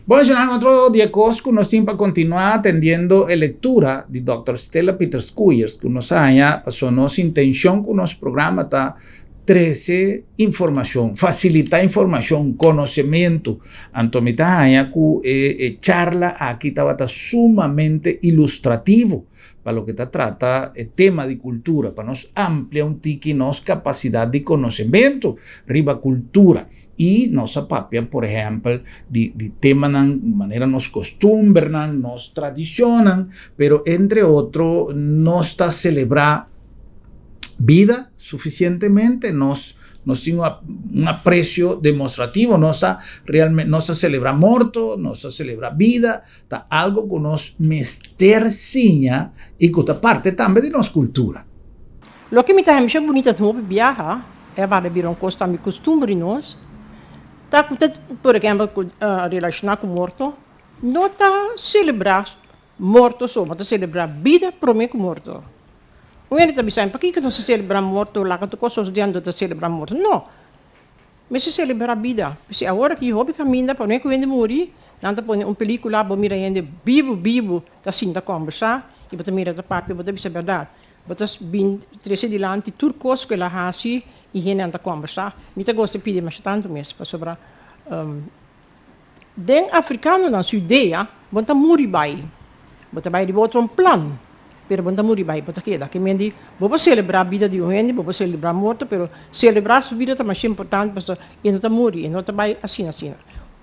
Bon, Jean, otro di e kos ku nos tin pa kontinuá atendiendo e lektura di Dòkter Stella Peters Koeyers ku nos a haña pasobra nos intenshon ku nos programa ta trese informashon, fasilitá informashon, konosementu. Anto mi ta haña ku e e charla aki tabata sumamente ilustrativo pa loke ta trata e tema di kultura, pa nos amplia un tiki nos kapasidat di konosementu riba kultura. I nos a papia, por ehèmpel, di di temanan manera nos kostumbernan, nos tradishonnan, pero entre otro nos ta selebrá bida sufisientemente, nos nos tin un apresio demostrativo, nos ta realmente nos ta selebrá morto, nos ta selebrá bida, ta algo ku nos mester siña i ku ta parte tambe di nos kultura. Loke mi ta hemsha bunita den hopi biaha, e bada bira un kos tambe kustumber di nos, ta ku ta, por ehempel, ku relashoná ku morto, no ta selebrá morto so, ma ta selebrá bida promé ku morto. Un hende ta bisa mi, pakiko nos ta selebrá morto, laga tur kos sosodé anto ta selebrá morto? No! Mester selebrá bida. P'esei awor aki hopi kaminda promé ku hende muri, nan ta pone un pelíkula, bo mira hende bibu bibu ta sinta kòmbersá i bo ta mira ta papia, bo ta bisa bèrdat. Bo ta bin trese dilanti tur kos ku el a hasi i hendenan ta kòmbersá. Mi ta gosta pidi masha tantu mes, pasobra den afrikanonan su idea bo no ta muri bai, bo ta bai riba otro un plan, pero bo no ta muri bai, bo ta keda. Ke men di bo por selebrá bida di un hende, bo por selebrá morto, pero selebrá su bida ta masha importante pasobra e no ta muri, e no ta bai asina asina.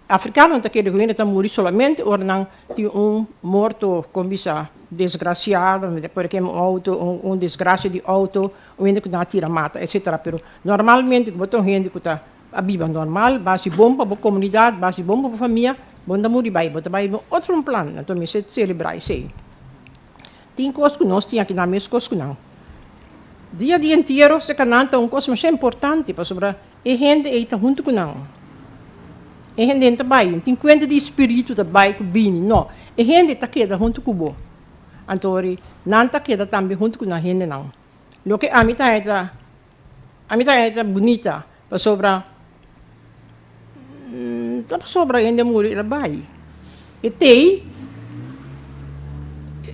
Afrikanonan ta kere ku hende ta muri solamente ora nan tin un morto, kon bisa, desgrasiado, por ehempel un auto, un desgrasia di auto, un hende ku nan a tira mata, etcetera. Pero normalmente ku bo ta un hende ku ta a biba normal, bo a hasi bon pa bo komunidat, bo a hasi bon pa bo famia, bo no ta muri bai, bo ta bai den otro un plan. Anto mester selebrá esei. Tin kos ku nos tin aki nan mes kos ku nan. Dia di entiero serka nan ta un kos masha importante pasobra E hende ei ta huntu ku nan. E hende ta bai, no tin kuenta di spiritu ta bai ku bini, no. E hende ta keda huntu ku bo. Anto ori nan ta keda tambe huntu ku nan hendenan. Loke ami ta haña ta, ami ta haña ta bunita, pasobra ta pasobra hende muri el a bai. E t'ei,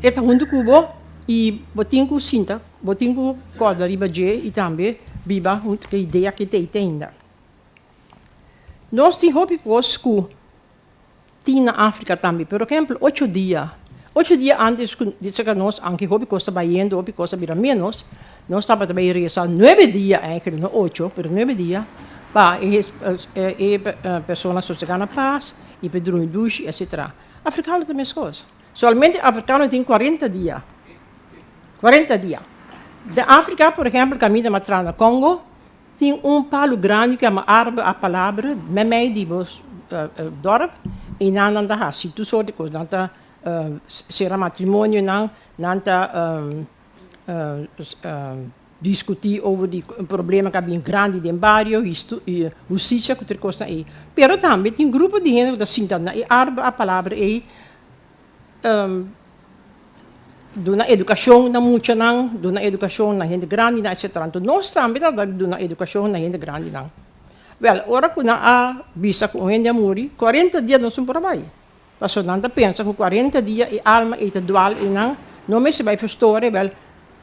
e ta huntu ku bo i bo tin ku sinta. Bo tin ku kòrda riba dje i tambe biba huntu ku e idea ku e ta ainda. Nos tin hopi kos ku tin na Afrika tambe. Por ehempel, ocho dia. Ocho dia antes ku di saka nos, anke hopi kos ta bayendo, hopi kos a bira ménos, nos tabata bai resa nuebe dia, eigenlijk no ocho, pero nuebe dia, pa e e persona sosegá na pas i pa drumi dushi, etcetera. Afrikano ta meskos. Solamente afrikano tin kuarenta dia. 40 dia. Den Afrika, por ehempel, kaminda m'a traha na Kongo, tin un palu grandi ku yama arbe a palabra meimei di bo dorp i nan nan ta hasi tur sort di kos. Nan ta sera matrimonionan, nan ta diskutí over di problema ku a bin grandi den bario, hustisia ku tur e kosnan ei. Pero tambe tin grupo di hende ku ta sinta na e arbe a palabra ei. Duna edukashon na muchanan, duna edukashon na hende grandinan, etsetera. Anto nos tambe ta duna edukashon na hende grandinan. Wèl, ora ku nan a bisa ku un hende a muri, kuarenta dia nos no por a bai. Pasobra nan ta pensa ku kuarenta dia e alma ei ta dual einan, no mester bai ferstore. Wèl,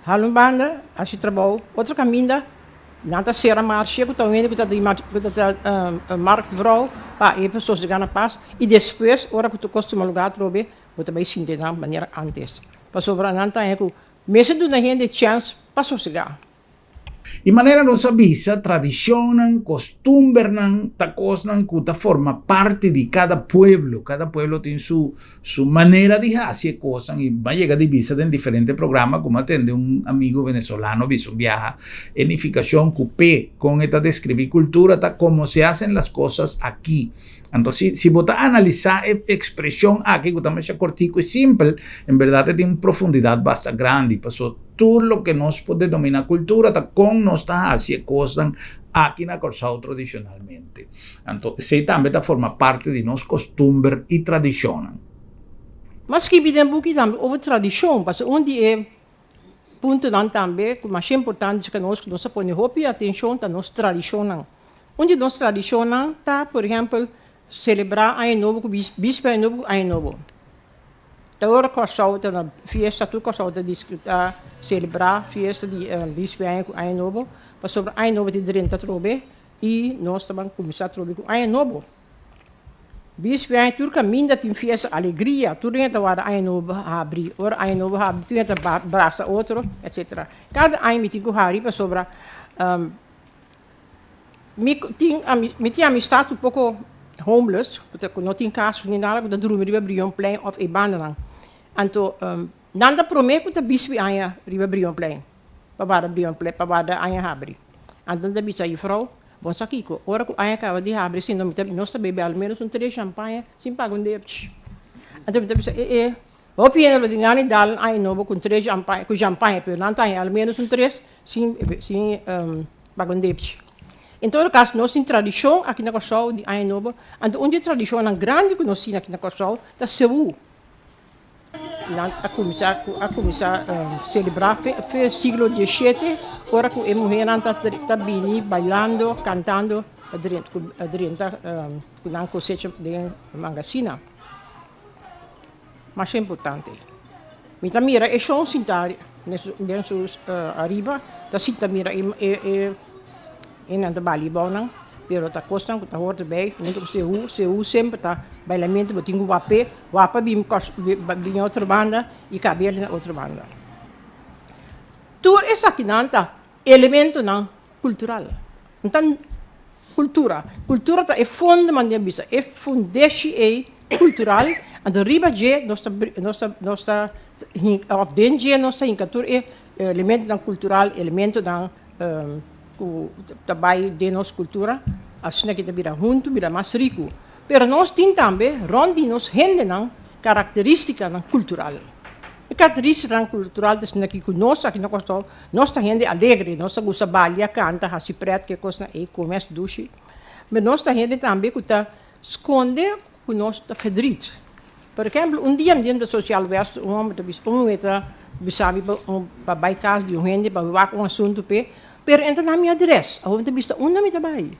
hala un banda, hasi trabou. Otro kaminda, nan ta sera marshe ku ta un hende ku ta di ku ta marktvrouw pa e sosegá na pas. I despues, ora ku tur kos tuma lugá atrobe, Bo ta bai sinti nan manera antes, pasobra nan ta haña ku mester duna hende chèns pa sosegá. I manera nos a bisa, tradishonnan, kostumbernan ta kosnan ku ta forma parti di kada pueblo. Kada pueblo tin su su manera di hasi e kosnan i m'a yega di bisa den diferente programa ku m'a tende un amigu venezolano bisa un biaha e nifikashon ku p'e kon e ta deskribí kultura ta como se hacen las cosas aquí. Anto si si bo ta analisá e ekspreshon aki ku ta masha kortiku i simpel, en bèrdat e tin un profundidat basta grandi paso. Tur loke nos por denominá kultura ta kon nos ta hasi e kosnan aki na Kòrsou tradishonalmente. Anto esei tambe ta forma parti di nos kostumber i tradishonnan. M'a skibi den buki tambe over tradishon, pasobra un di e puntonan tambe ku masha importante si ka nos ku nos ta pone hopi atenshon ta nos tradishonnan. Un di nos tradishonnan ta por ehèmpel selebrá Aña Nobo ku bispa Aña Nobo ku Aña Nobo. Ta ora Kòrsou ta na fiesta, tur Kòrsou ta disfrutá, selebrá fiesta di Bispe Aña ku Aña Nobo, pasobra Aña Nobo ta drenta atrobe i nos ta ban kuminsá atrobe ku Aña Nobo. Bispe Aña tur kaminda tin fiesta, alegria, tur hende ta warda Aña Nobo habri, ora Aña Nobo habri tur hende ta brasa otro, etcetera. Kada aña mi tin ku hari pasobra Mi tin mi tin amistad un poko homeless, ku ta ku no tin kas ni nada, ku ta drumi riba Brionplein òf e bandanan. Anto nan ta promé ku ta bisbi aña riba Brionplein, pa warda Brionplein, pa warda aña habri. Anto nan ta bisa, Jufrou, bo sa kiko, ora ku aña kaba di habri si no mi ta nos ta bebe al ménos un tres shampaña sin paga un debchi. Anto mi ta bisa, e e, hopi hende lo tin gana di dal un aña nobo ku un tres shampaña, ku shampaña, pero nan ta haña al ménos un tres Sin sin paga un debchi. En todo caso nos tin tradicion aki na Kòrsou di Aña Nobo, anto un di e tradicionnan grandi ku nos tin aki na Kòrsou ta Seú. Nan a kuminsá a kuminsá selebrá fe fe siglo dieshete ora ku e muhernan ta ta bini bailando, kantando a drenta ku a drenta ku nan kosecha den mangasina. Masha importante. Mi ta mira e shon sinta den su ariba ta sinta mira e e e nan ta bali abounan pero ta kosnan ku ta hoort erbij huntu ku sehu, sehu semper ta bailamentu bo tin ku wap'é, wapa bin bin otro banda i kabel na otro banda. Tur esakinan ta elementonan Kultural. No ta kultura. Kultura ta e fondo manera bisa, e fundeshi ei kultural, anto riba dje nos ta nos ta nos ta òf den dje nos ta hinka tur e elementonan kultural, elementonan ku ta bai den nos kultura, asina ke ta bira huntu, bira mas riku. Pero nos tin tambe rònt di nos hendenan karakteristikanan kultural. E karakteristikanan kultural ta asina ki ku nos aki na Kòrsou Nos ta hende alegre, nos ta gusta balia, kanta, hasi pret, ke kosnan ei, kome as dushi. Pero nos ta hende tambe ku ta skonde ku nos ta ferdriet. Por ehempel, un dia mi den Social West, un homber ta bisa, un muher ta bisa mi pa pa bai kas di un hende pa wak un asuntu p'e, pero e ta na mi adres. Awor mi ta bisa unda mi ta bai?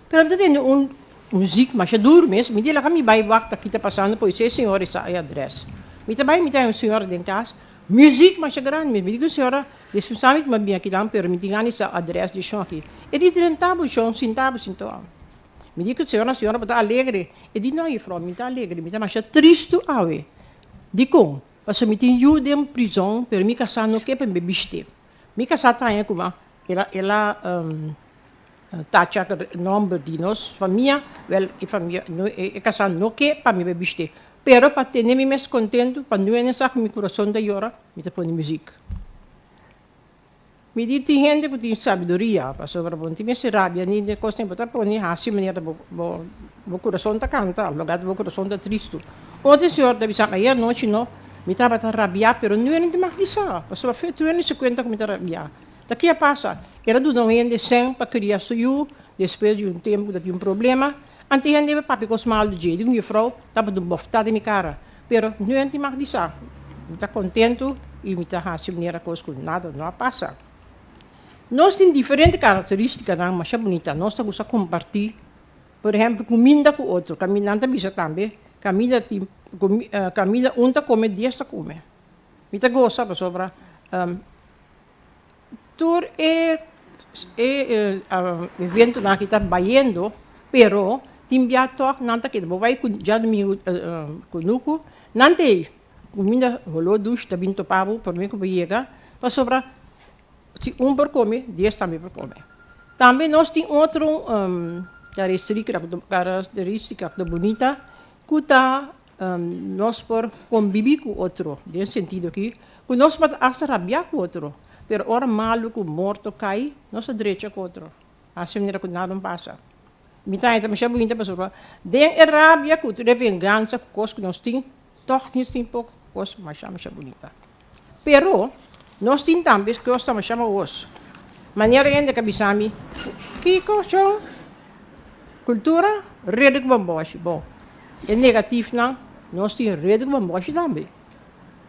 Pero mi ta tende un muziek masha duru mes, mi di laga mi bai wak ta ki ta pasando, pues e señor e sa e adres. Mi ta bai, mi ta haña un señora den kas, Muziek masha grandi mes. Mi di ku señora, dispensá mi ku mi a bin akinan, pero mi tin gana di sa adres di shon aki. E di drenta bo shon, sinta bo sinta bo. Mi di ku señora, señora bo ta alegre? E di, no juffrouw, mi ta alegre, mi ta masha tristu awe. Dikon? Pasobra mi tin yu den prizon, pero mi kasá no ke pa mi bishit'é. Mi kasá ta haña kuma el a el a tacha nomber di nos famia, wèl e famia no e kasá no ke pa mi bai bishit'é. Pero pa tene mi mes kontentu, pa nuene sa ku mi kurason ta yora, mi ta pone muzik. Mi di tin hende ku tin sabiduria, pasobra bo no tin mester rabia ni den kosnan, bo ta pone hasi manera bo bo bo kurason ta kanta, lugá bo kurason ta tristu. Otro señor ta bisa, ayer nochi no, mi tabata rabiá, pero nuene no tin mag di sa, pasobra fe tuene se kuenta ku mi ta rabiá. Ta ke a pasa? El a duna un hende sèn pa kria su yu, despues di un tempu ku ta tin un problema, Antes hende a papia cos malo di dje, di un juffrouw tabata un bofta den mi cara, pero nu hende mag di sa. Mi ta contento y mi ta haci manera cos cu nada no a pasa. Nos tin diferente caracteristicanan masha bunita, nos ta gusta comparti, por ehempel cuminda cu otro, nan ta bisa tambe caminda tin caminda un ta come dies ta come. Mi ta gosa pasobra Tur e e eventonan aki ta bayendo, pero tin bia tòg nan ta keda. Bo bai ku djadumingu kunuku, nan ta ei. Kuminda holó dushi ta bin topa bo promé ku bo yega, pasobra Si un por kome, dies tambe por kome. Tambe nos tin otro karakterístika ku ta bunita, ku ta nos por kombibí ku otro, den sentido aki ku nos por ta asta rabiá ku otro, pero ora malu ku morto kai, nos ta drecha ku otro, hasi manera ku nada no pasa. Mi ta haña ta masha bunita pasobra den e rabia ku tur e vengansa ku kos ku nos tin, tòg nos tin poko kos masha masha bunita. Pero, nos tin tambe kos ta masha mahos. Manera hende ka bisa mi, Kiko, shon? Kultura, rede ku bamboshi. Bon, e negatifnan, nos tin rede ku bamboshi tambe.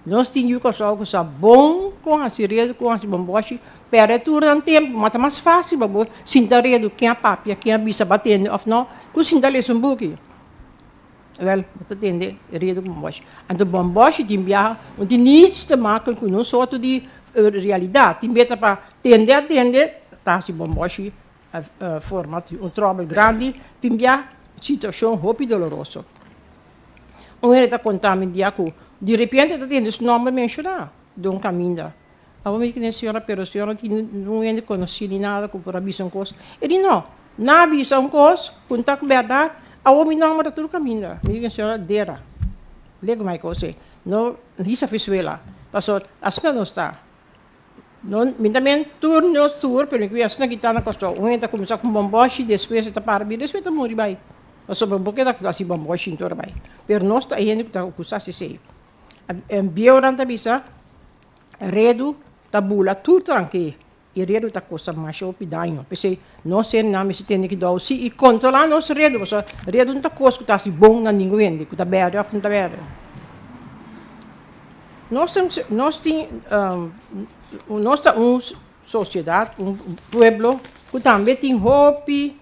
Nos tin yu Kòrsou ku sa bon kon hasi redu, kon hasi bamboshi, pèrdè tur nan tempu, ma ta mas fásil pa bo sinta redu ken a papia, ken a bisa, bo a tende òf no, ku sinta lesa un buki. Wèl, bo ta tende e redu ku bamboshi. Anto bamboshi tin biaha no tin niets te maken ku nos sorto di realidat. Tin beta pa tende a tende ta hasi bamboshi forma un tròbel grandi, tin biaha situashon hopi doloroso. Un hende ta konta mi dia ku di repente e ta tende su nòmber menshoná den un kaminda. Awor mi di kende señora, pero señora no tin un hende konosí ni nada ku por a bisa un kos. E di no, nan a bisa un kos ku no ta ku bèrdat, awor mi nòmber ta tur kaminda. Mi di kende señora, dera, legu mai kos ei, no hisa Venezuela, pasobra asina nos ta. No, mi ta men tur nos tur, pero mi ku asina kita na Kòrsou. Un hende ta kuminsá ku un bòmbòshi, despues e ta para bira, despues e ta muri bai. Pasobra bo keda ku hasi bòmbòshi tur bai. Pero nos ta e hende ku ta gusta hasi esei. Bieunan ta bisa, Redu ta bula tur tranke i redu ta kosa masha hopi daño. P'esei nos hendenan mester tene kidou si i kontrolá nos redu, pasobra redu no ta kos ku ta hasi bon na ningun hende, ku ta bèrdè òf no ta bèrdè. Nos tin nos tin nos ta un sosiedat, un pueblo ku tambe tin hopi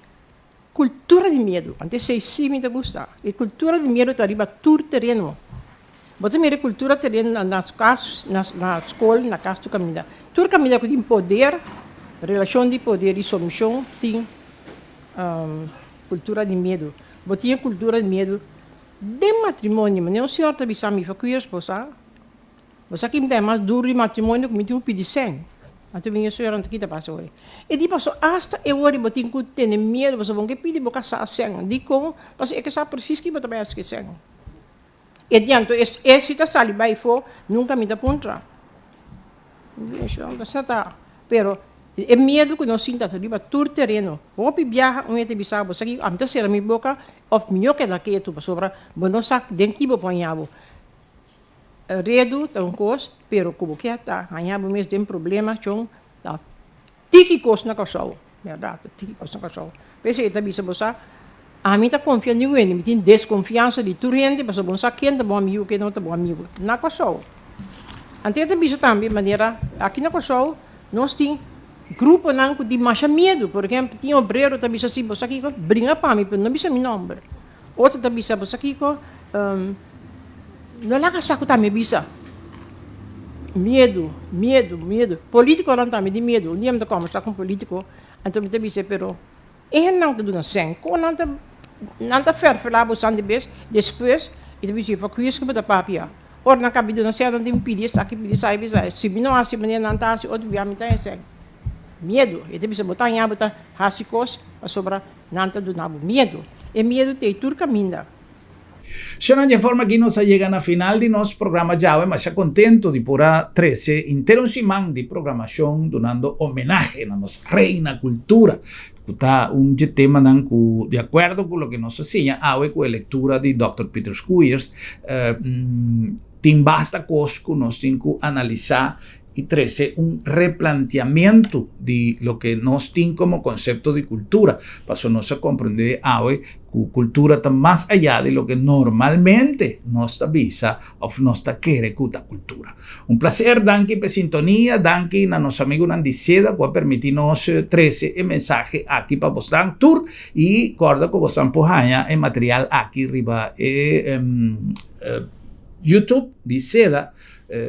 Kultura di miedu, anto esei sí mi ta gusta. E kultura di miedu ta riba tur tereno. Bo ta mira e kultura tereno na kas, na skol, na kas tur kaminda. Tur kaminda ku tin poder, relashon di poder i sumishon tin kultura di miedu. Bo tin e kultura di miedu den matrimonio. Manera un señor ta bisa mi, Fakuiers, bo sa Bo sa ki mi ta e mas duru di matrimonio ku mi tin ku pidi sèn. Anto mi señora no ta kita pasa ori. E di paso asta e ori bo tin ku tene miedu pasobra bo no ke pidi bo kasá sèn. Dikon? Pasobra e ke sa presis ki bo ta bai hasi ku e sèn. E di anto e si ta sali bai afó nunka mi ta puntra. Asina ta. Pero e miedu ku nos sinti ta riba tur tereno. Hopi biaha un hende ta bisa bo sa ki ami ta sera mi boka òf mi no keda ketu pasobra bo no sa den ki bo por haña bo. Redu ta un kos, pero ku bo ke ta haña bo mes den problema chon ta tiki kos na Kòrsou, bèrdat ta tiki kos na Kòrsou. P'esei e ta bisa bo sa, ami ta konfia niun hende, mi tin deskonfiansa di tur hende pasobra bo no sa ken ta bo amigu ken no ta bo amigu na Kòrsou. Anto e ta bisa tambe manera aki na Kòrsou nos tin gruponan ku tin masha miedu, por ehèmpel tin obrero ta bisa si bo sa kiko bringa pa mi pero no bisa mi nòmber. Otro ta bisa, Bo sa kiko? No laga sa ku ta mi bisa. Miedu, miedu, miedu. Politikonan tambe tin miedu. Un dia mi ta kòmbersá ku un politiko, anto mi ta bis'é, pero e hendenan ku ta duna sèn, kon nan ta nan ta fèrfelá bo san di bes? Despues e ta bisa, Fa kuis ku bo ta papia. Ora nan kabi duna sèn, nan tin pidi esaki, pidi esaki, pidi esaki. Si mi no hasi manera nan ta hasi, otro bia mi ta haña sèn. Miedu. E ta bisa, Bo ta haña bo ta hasi kos pasobra Nan ta duna bo miedu. E miedu t'ei tur kaminda. Shona, dje forma aki nos a yega na final di nos programa djawe. Masha contento di por a trece henter un siman di programacion dunando homenahe na nos Reina Cultura, cu ta un dje temanan cu, di acuerdo cu loke nos a siña awe cu e lectura di Dòkter Peter Schuiers, tin basta cos cu nos tin cu analisa i trese un replanteamentu di loke nos tin komo konsepto di kultura, pasobra nos a komprendé awe ku kultura ta mas ayá di loke normalmente nos ta bisa òf nos ta kere ku ta kultura. Un plaser, danki pa e sintonia, danki na nos amigunan di seda ku a permití nos trese e mensahe aki pa bosnan tur i kòrda ku bosnan por haña e material aki riba e YouTube di seda.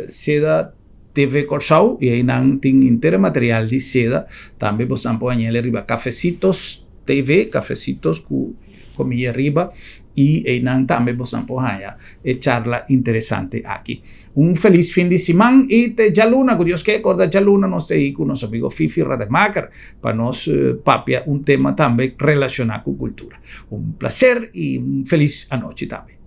Seda TV Kòrsou i einan tin henter e material di seda. Tambe bosan por hañ'el riba Cafecitos TV, Cafecitos ku komia riba i einan tambe bosan por haña e charla interesante aki. Un felis fin di siman i te djaluna ku Dios ke. Korda djaluna nos ta ei ku nos amigo Fifi Rademaker pa nos papia un tema tambe relashoná ku kultura. Un plaser i un felis anochi tambe.